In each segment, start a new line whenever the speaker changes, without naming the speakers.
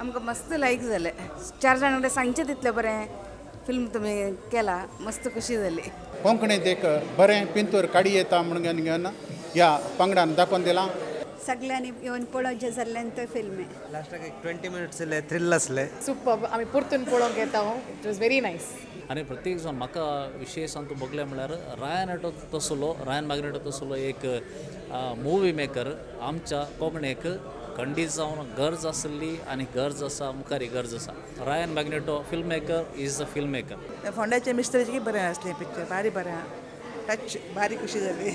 आमकां मस्त लायक जालें. चार जाणां कडेन सांगचें तितलें बरें फिल्म तुमी केला, मस्त खुशी जाली.
कोंकणीत एक बरें पिंतूर काडी येता म्हणून घेवन घेवन ह्या पंगडान दाखोवन दिलां.
सगळ्यांनी येवन पळोवचें जाल्ल्यान तो फिल्म.
लास्टाक एक 20 मिनिट्स इल्ले थ्रिल आसले.
सुपर, आमी परतून पळोवंक येता. It was very nice.
आनी प्रत्येक जाण म्हाका विशेश सांगता बगले म्हळ्यार रायन तसलो रायन मॅग्नेटो तसलो एक मुवी मेकर आमच्या कोंकणीक खंडीत जावन गरज आसली आनी गरज आसा, मुखार गरज आसा. Ryan Magneto film maker is a film maker.
फोंड्याचे मिस्त्रीचे बरें आसलें पिक्चर, भारी बरें, टच भारी खुशी जाली.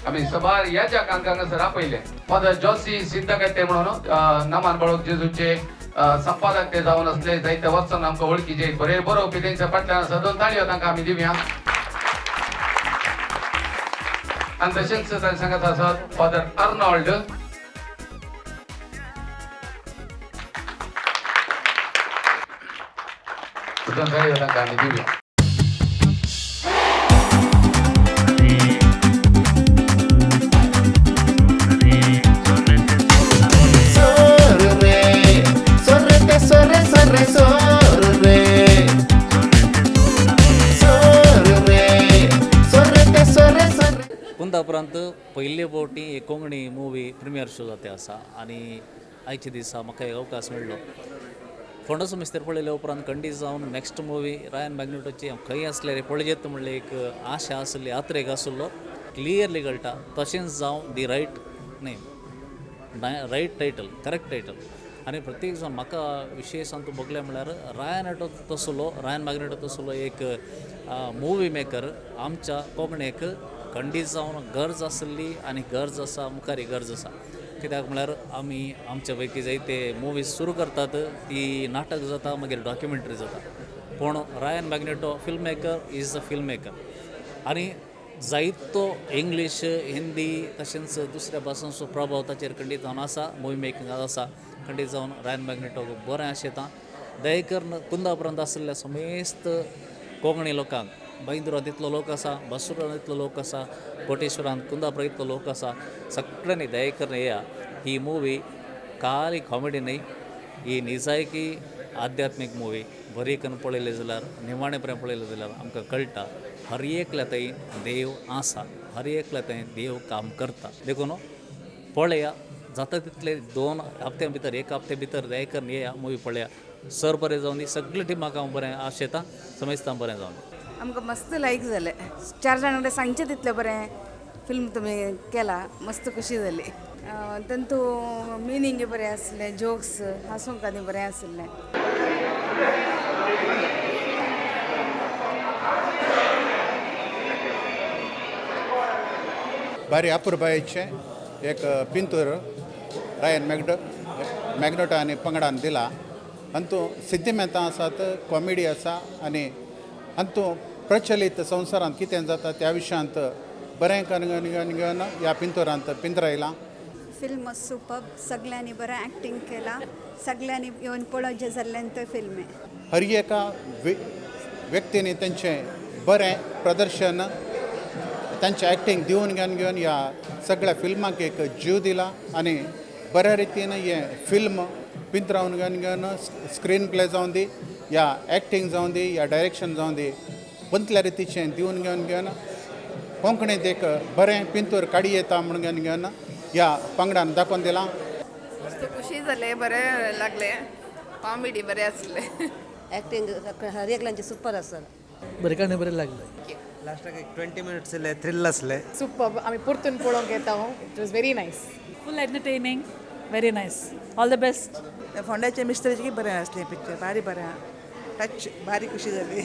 आमी सबार ह्या ज्या हांगासर आपयले फादर जॉसी सिद्धकट्टे म्हणून नमान बळोक जेजूचे संपादक ते जावन आसले, जायते वर्सां आमकां वळखीचे बरे बरोवपी, तेंच्या फाटल्यान आसा. दोन ताळयो तांकां आमी दिवया. आनी तशेंच तांचे सांगत आसात फादर अर्नॉल्ड. दोन ताळयो तांकां आमी दिवया.
कुंदा उपरांत पयले फावटी एक कोंकणी मुवी प्रिमियर शो जाता आसा आनी आयच्या दिसा म्हाका एक अवकाश मेळ्ळो. फोंडाचो मिस्तेर पळयल्या उपरांत खंडीत जावन नेक्स्ट मुवी रायन मॅग्नेटोची खंय आसल्यार पळयत म्हणलें एक आशा आसली, आत्रेक आसलो, क्लियरली कळटा. तशेंच जावं the right name, right title, correct title. आनी प्रत्येक जाण म्हाका विशेश सांगता बगले म्हळ्यार रायन तसलो रायन मॅग्नेटो तसलो एक मुवी मेकर आमच्या कोंकणीक खंडीत जावन गरज आसली आनी गरज आसा, मुखार गरज आसा. कित्याक म्हळ्यार आमी आमच्या पैकी जायते मुवीज सुरू करतात, ती नाटक जाता, मागीर डॉक्युमेंटरी जाता. पूण Ryan Magneto film maker is a film maker. आनी जायतो इंग्लीश, हिंदी तशेंच दुसऱ्या भासांचो प्रभाव ताचेर खंडीत जावन आसा, मुवी मेकिंगाक आसा. खंडीत जावन रायन मॅग्नेटोक बरें आशेता. दया करून कुंदा उपरांत आशिल्ल्या समेस्त कोंकणी लोकांक, बैंद्रांत इतलो लोक आसा, बासुरांत इतलो लोक आसा, कोटेश्वरांत, कुंदापुरा इतलो लोक आसा, सगळ्यांनी दया करून येया. ही मुवी काली कॉमेडी न्हय, ही निजायकी आध्यात्मीक मुवी. बरी करून पळयली जाल्यार, निमाणे पर्यंत पळयली जाल्यार आमकां कळटा हर एकल्या थंय देव आसा, हर एकल्या थंय देव काम करता. देखून पळया जाता तितले 2 हप्त्या भितर, 1 हप्त्या भितर दया करून येया, मुवी पळया. सर बरें जावन दी, सगळे टिमाक हांव बरें आशेता, समेस्तांक बरें जावन दी.
आमकां मस्त लायक जालें. चार जाणां कडेन सांगचें तितलें बरें फिल्म तुमी केला, मस्त खुशी जाली. तांतू मिनींग बरें आसलें, जोक्स हांसूंक आनी बरें आसलें.
बारी अपुरबायेचें एक पिंतूर रायन मॅग्नेटो आनी पंगडान दिला. अंतू सिद्धिमेंतां आसात, कॉमेडी आसा आनी अंतू प्रचलित संवसारांत कितें जाता त्या विशयांत बरें करून घेवन घेवन ह्या पिंतुरांत पिंतरायलां.
फिल्म सुपर, सगळ्यांनी बरें एक्टींग केला, सगळ्यांनी येवन पळोवचें जाल्ल्यान तो फिल्म.
हर एका व्यक्तींनी तेंचें बरें प्रदर्शन, तांचें एक्टींग दिवन घेवन घेवन ह्या सगळ्या फिल्माक एक जीव दिला आनी बऱ्या रितीन हें फिल्म पिंतरावन घेवन घेवन स्क्रीन प्ले जावन दी, या एक्टींग जावन दी, या डायरेक्शन जावन दी, पंतल्या रितीचें दिवन घेवन घेवन कोंकणीत एक बरें पिंतूर काडी येता म्हणून घेवन घेवन ह्या पंगडान दाखोवन दिलां.
खुशी जालें, बरें लागलें, कॉमेडी बरें आसलें.
एक्टिंग हर एकल्यांची सुपर आसा.
बरें काणी बरें लागलें.
लास्टाक एक 20 मिनिट्स इल्ले थ्रिल आसले.
सुपर, आमी परतून पळोवंक येता. It was very nice.
Full entertaining, very nice. All the best.
फोंड्याचे मिस्त्रीचे बरें आसलें पिक्चर, भारी बरें, टच भारी खुशी जाली.